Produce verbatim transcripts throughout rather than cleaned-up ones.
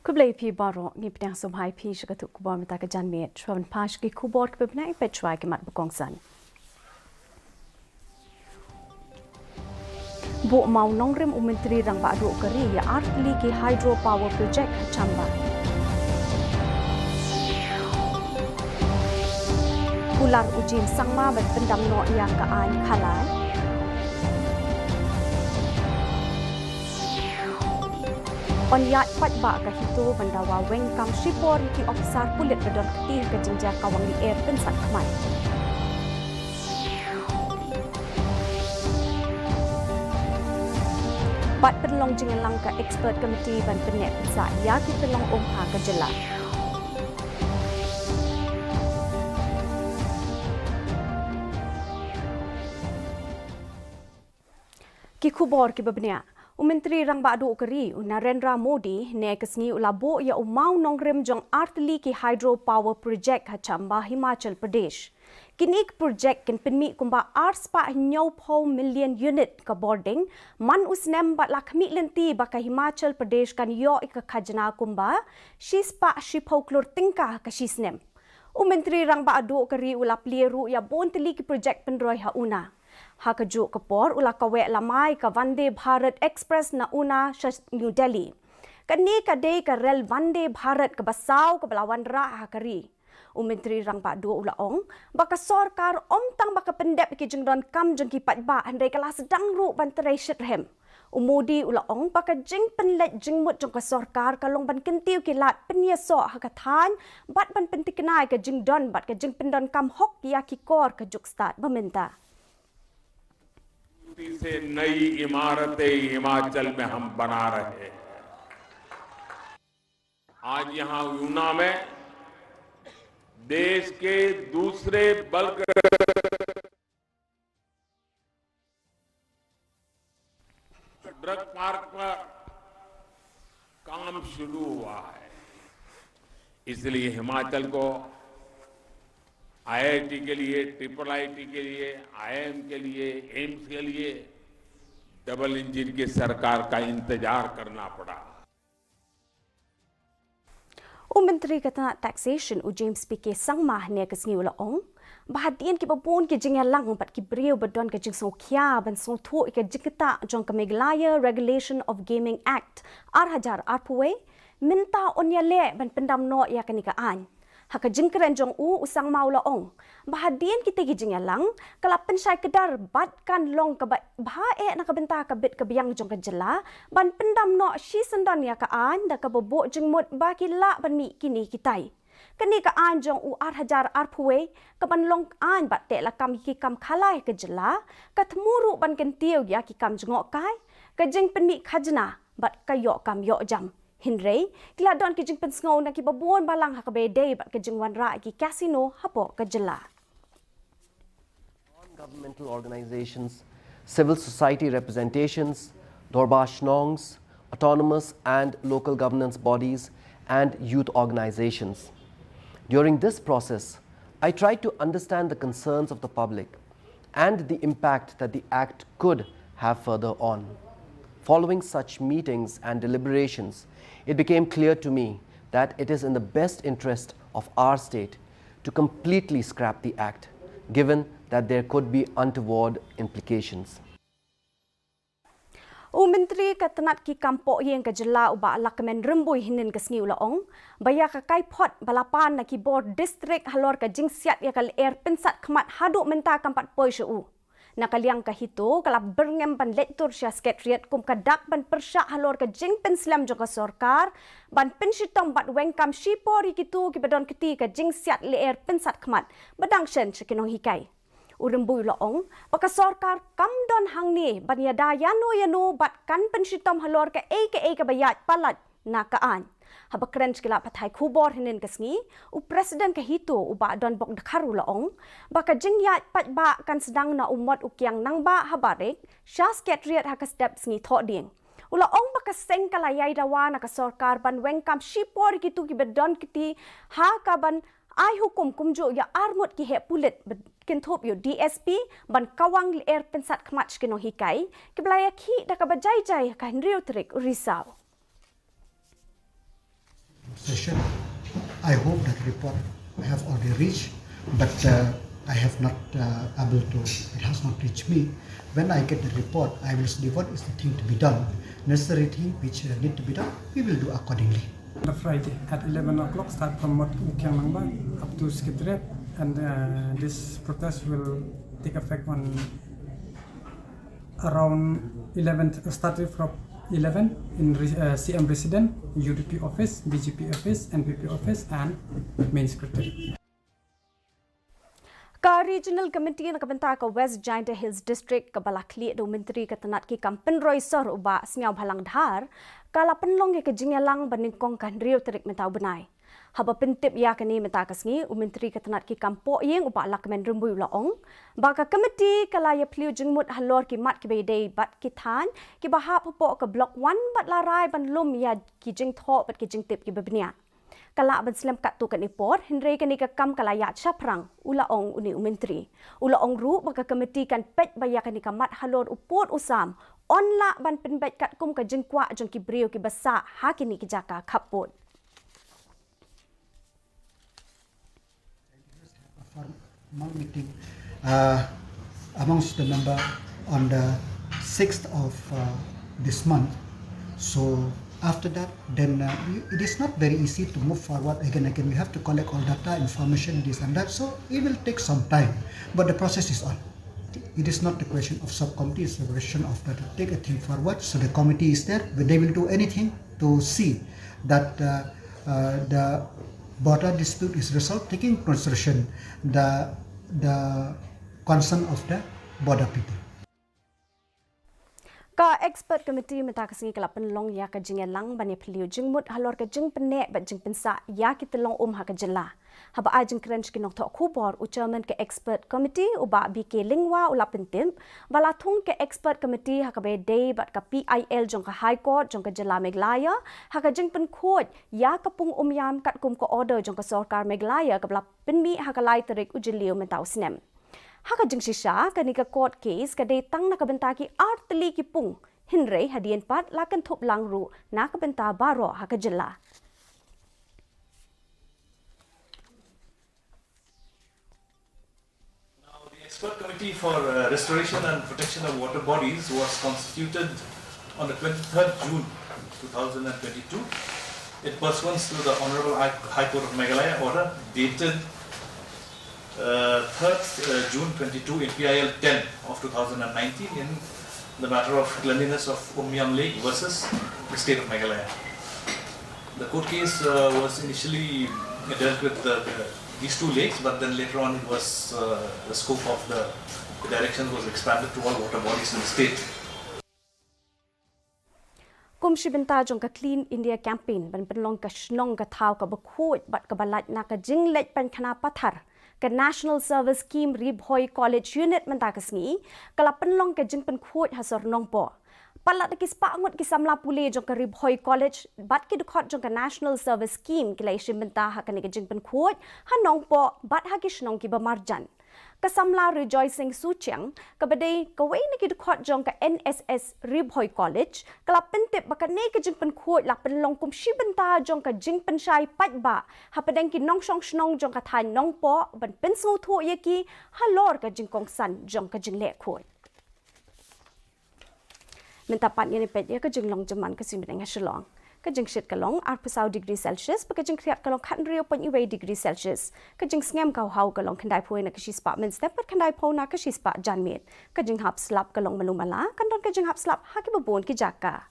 Khublei phi baroh, ngi pdiang sngewbha ïa phi sha katu ka khubor mynta ka janmiet. Shuwa ban phai sha ki khubor kiba bniah, peit shuwa ki mat ba kongsan. Buh mawnongrim u Myntri Rangbah Duh ka ri ïa artylli ki hydro power project ha Chamba. Kular u James Sangma ban pyndam noh ïa ka aiñ Khalai. Yn ïaid paidbah ka HITO ban dawa weng kam shipor ïa ki ophisar pulit ba don kti ha ka jingjia kawang lyer pynsat khmat. Bad pynlong jingïalang ka expert committee ban pynneh pynsah ïa ki pynlong um ha ka jylla. Ki khubor kiba bniah. U Myntri Rangbah Duh ka ri, u Narendra Modi, hynne ka sngi u la buh ïa u mawnongrim jong artylli ki hydro power project ha Chamba, Himachal Pradesh. Kine ki project kin pynmih kumba arspah hynñiewphew million unit ka bording man u snem, bad la khmih lynti ba ka Himachal Pradesh kan ïoh ïa ka khajna kumba shispah shiphew klur tyngka ka shisnem. U Myntri Rangbah Duh ka ri u la plie ruh ïa bun tylli ki project pynroi ha Una. Ha kajuh ka por u la kaweh lamai ka Vande Bharat Express na Una sha New Delhi. Kane ka dei ka rel Vande Bharat kaba saw kaba la wanrah ha ka ri. U Myntri Rangbah Duh u la ong ba ka sorkar ym tang ba ka pyndep ïa ki jingdonkam jong ki paidbah, hynrei ka la sdang ruh ban trei shitrhem. U Modi u la ong ba ka jingpynleit jingmut jong ka sorkar ka long ban kyntiew ki lad pynïasoh ha ka thaiñ bad ban pynthikna ïa ka jingdon bad ka jingpyndonkam hok ïa ki kor ka juk stad ba mynta. से नई इमारतें हिमाचल में हम बना रहे हैं। आज यहां ऊना में देश के दूसरे बल्क ड्रग पार्क पर काम शुरू हुआ है, इसलिए हिमाचल को आईआईटी के लिए, ट्रिपल आईटी के लिए, आईआईएम के लिए, एम्स के लिए डबल इंजन की सरकार का इंतजार करना पड़ा। U Myntri ka tnat Taxation u James P K Sangma hynne ka sngi u la ong ba hadien kiba bun ki jingïalang bad ki briew ba don ka jingsngewkhia ban sngewthuh ïa ka jingktah jong ka Meghalaya Regulation of Gaming Act ar hajar arphew wei, mynta yn ïaleh ban pyndam noh ïa kane ka aiñ. Ha ka jingkren jong u, u Sangma u la ong ba hadien kita ki jingïalang ka la pynshai kdar bad kan long kaba bha eh na ka bynta ka bit ka biang jong ka jylla ban pyndam noh shisyndon ïa ka aiñ da kaba buh jingmut ba ki lah ban mih kine kitai. Kane ka aiñ jong u ar hajar arphew wei kaban long aiñ bad teh lakam ïa ki kam khalai ha ka jylla, ka thmu ruh ban kyntiew ïa ki kam jngohkai, ka jingpynmih khajna bad ka ïoh kam ïoh jam. Hynrei ki la don ki jingpynsngew na kiba bun balang ha kaba ïadei bad ka jingwanrah ïa ki casino hapoh ka jylla. Non-governmental organizations, civil society representations, Dorbar Shnongs, autonomous and local governance bodies, and youth organizations. During this process, I tried to understand the concerns of the public and the impact that the Act could have further on. Following such meetings and deliberations, it became clear to me that it is in the best interest of our state to completely scrap the Act, given that there could be untoward implications. U Myntri ka tnat ki kam pohïing ka jylla u Bah Lahkmen Rymbui hynnin ka sngi u la ong ba ïa ka kaiphod ba la pan na ki bor district halor ka jingsiat ïa ka lyer pynsat khmat haduh mynta kam pat poi sha u. Na ka liang ka HITO ka la byrngem ban leit tur sha Secretariat kum ka dak ban pyrshah halor ka jingpynslem jong ka sorkar ban pynshitom bad weng kam shipor ïa kito kiba don kti ka jingsiat lyer pynsat khmat ba dang shen sha ki nonghikai. U Rymbui u la ong ba ka sorkar kam don hangne ban ïada ïano ïano bad kan pynshitom halor kaei kaei kaba ïaid palat na ka aiñ. Haba kren sha ki lad pathai khubor hynnin ka sngi, u President ka HITO u Bah Donbok Dkhar u la ong ba ka jingïaid paidbah kan sdang na u mot u kiang Nangbah ha Barik sha Secretariat ha ka step sngi Thohdieng. U la ong ba ka seng ka la ïai dawa na ka sorkar ban weng kam shipor ïa kito kiba don kti ha kaban ai hukum kumjuh ïa arngut ki heh pulit ba kynthup ïa u DSP ban kawang lyer pynsat khmat sha ki nonghikai kiba la ïakhih da kaba jai jai ha ka hynriew tarik u Risaw. session. I hope that report have already reached, but uh, I have not uh, able to, it has not reached me. When I get the report, I will see what is the thing to be done. Necessary thing which uh, need to be done, we will do accordingly. On the Friday at eleven o'clock, start from Mot Ukiang Nangba up to Secretariat, and uh, this protest will take effect on around eleven, uh, started from eleven in re- uh, C M resident, U D P office, B J P office, N P P office, and main secretary. Ka Regional Committee na ka bynta ka West Jaintia Hills District, kaba la khlieh da u Myntri ka tnat ki kam pynroi sor u Bah Sniawbhalang Dhar, ka la pynlong ïa ka jingïalang ba nyngkong ka hynriew tarik mynta u bnai. Haba pyntip ïa kane mynta ka sngi, u Myntri ka tnat ki kam pohïing u Bah Lahkmen Rymbui u la ong ba ka committee ka la ïa phylliew jingmut halor ki mat kiba ïadei bad ki thaiñ kiba hap hapoh ka Block One bad la rai ban lum ïa ki jingthoh bad ki jingtip kiba bniah. Ka lah ban slem katto katne por, hynrei kane ka kam ka la ïaid shaphrang, u la ong une u Myntri. U la ong ruh ba ka committee kan peit ba ïa kane ka mat halor u pud u sam, yn lah ban pynbeit katkum ka jingkwah jong ki briew kiba sah ha kine ki jaka khappud. A formal meeting uh, amongst the member on the sixth of uh, this month. So after that, then uh, it is not very easy to move forward again. Again, we have to collect all data, information, this and that. So it will take some time, but the process is on. It is not the question of subcommittee; it's the question of that take a thing forward. So the committee is there. They will do anything to see that uh, uh, the border dispute is resolved, taking consideration the the concern of the border people. Ka expert committee mynta ka sngi ka la pynlong ïa ka jingïalang ban ïa phylliew jingmut halor ka jingpynneh bad jingpynsah ïa ki tyllong um ha ka jylla. Haba ai jingkren sha ki nongthoh khubor, u chairman ka expert committee u Bah B K Lyngwa u la pyntip ba la thung ka expert committee ha kaba ïadei bad ka P I L jong ka High Court jong ka jylla Meghalaya ha ka jingpynkhuid ïa ka pung Umiam katkum ka order jong ka sorkar Meghalaya kaba la pynmih ha ka lai tarik u Jylliew mynta u snem. Ha ka jingshisha, kane ka court case ka dei tang na ka bynta ki artylli ki pung, hynrei hadien pat la kynthup lang ruh na ka bynta baroh ha ka jylla. Now, the Expert Committee for uh, Restoration and Protection of Water Bodies was constituted on the twenty-third June two thousand twenty-two. It pursuant to the Honorable High High Court of Meghalaya order dated uh, third uh, June twenty-two in P I L ten of two thousand nineteen in the matter of cleanliness of Umiam Lake versus the state of Meghalaya. The court case uh, was initially dealt with the, the, these two lakes, but then later on it was uh, the scope of the, the directions was expanded to all water bodies in the state. Kum shi bynta jong ka Clean India Campaign ban pynlong ka shnong ka thaw kaba khuid bad kaba lait na ka jingleit pynkhana pathar, ka National Service Scheme Ri Bhoi College Unit mynta ka sngi ka la pynlong ka jingpynkhuid ha sor Nongpoh. Palat da ki spah ngut ki samla pule jong ka Ri Bhoi College bad ki dkhot jong ka National Service Scheme ki la ïashim bynta ha kane ka jingpynkhuid ha Nongpoh bad ha ki shnong kiba marjan. Ka samla Rejoicing Suchiang, kaba dei kawei na ki dkhot jong ka N S S Ri Bhoi College, ka la pyntip ba kane ka jingpynkhuid la pynlong kum shi bynta jong ka jingpynshai paidbah hapdeng ki nongshong shnong jong ka thaiñ Nongpoh ban pynsngewthuh ïa ki halor ka jingkongsan jong ka jingleh khuid. Mynta pat ngin ïa peit ïa ka jinglong jingman ka sngi bneng ha Shillong. Ka jingshit ka long arphew saw degree Celsius, bad ka jingkhriat ka long khathynriew point wei degree Celsius. Ka jingsngem ka haw ka long khyndaiphew na ka shispah mynstep bad khyndaiphew na ka shispah janmiet. Ka jinghap slap ka long malu mala, kan don ka jinghap slap ha kiba bun ki jaka.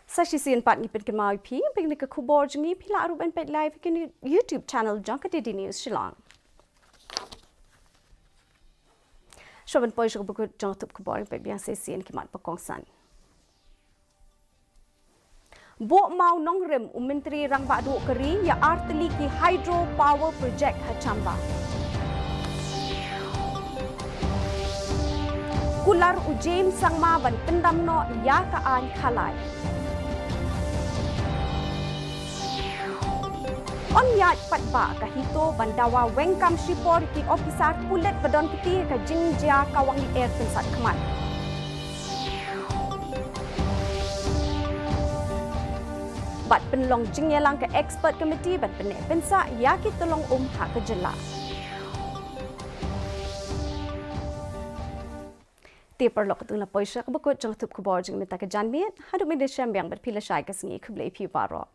Sa shisien pat ngi pynkynmaw ïa phi, ba kane ka khubor jong ngi phi lah ruh ban peit live ha ka YouTube channel jong ka D D News Shillong. Shuwa ban poi sha kaba kut jong ka tup khubor, peit biang sa shisien ki mat ba kongsan. Buh maw nongrim u Myntri Rangbah Duh ka Ri ïa artylli ki hydro power project ha Chamba. Kular u James Sangma ban pyndam noh ïa ka aiñ Khalai. Yn ïaid paidbah ka HITO ban dawa weng kam shipor ki ophisar pulit ba don kti ha ka jingjia kawang lyer tyngsad khmat. bad pynlong jingïalang ka expert committee ban pynneh pynsah ïa ki tyllong um ha ka jylla. Te paralok, katno la poi sha kaba kut jong ka thup khubor jong mynta ka janmiet. Haduh mynta shem biang bad phi lashai ka sngi, khublei phi baroh.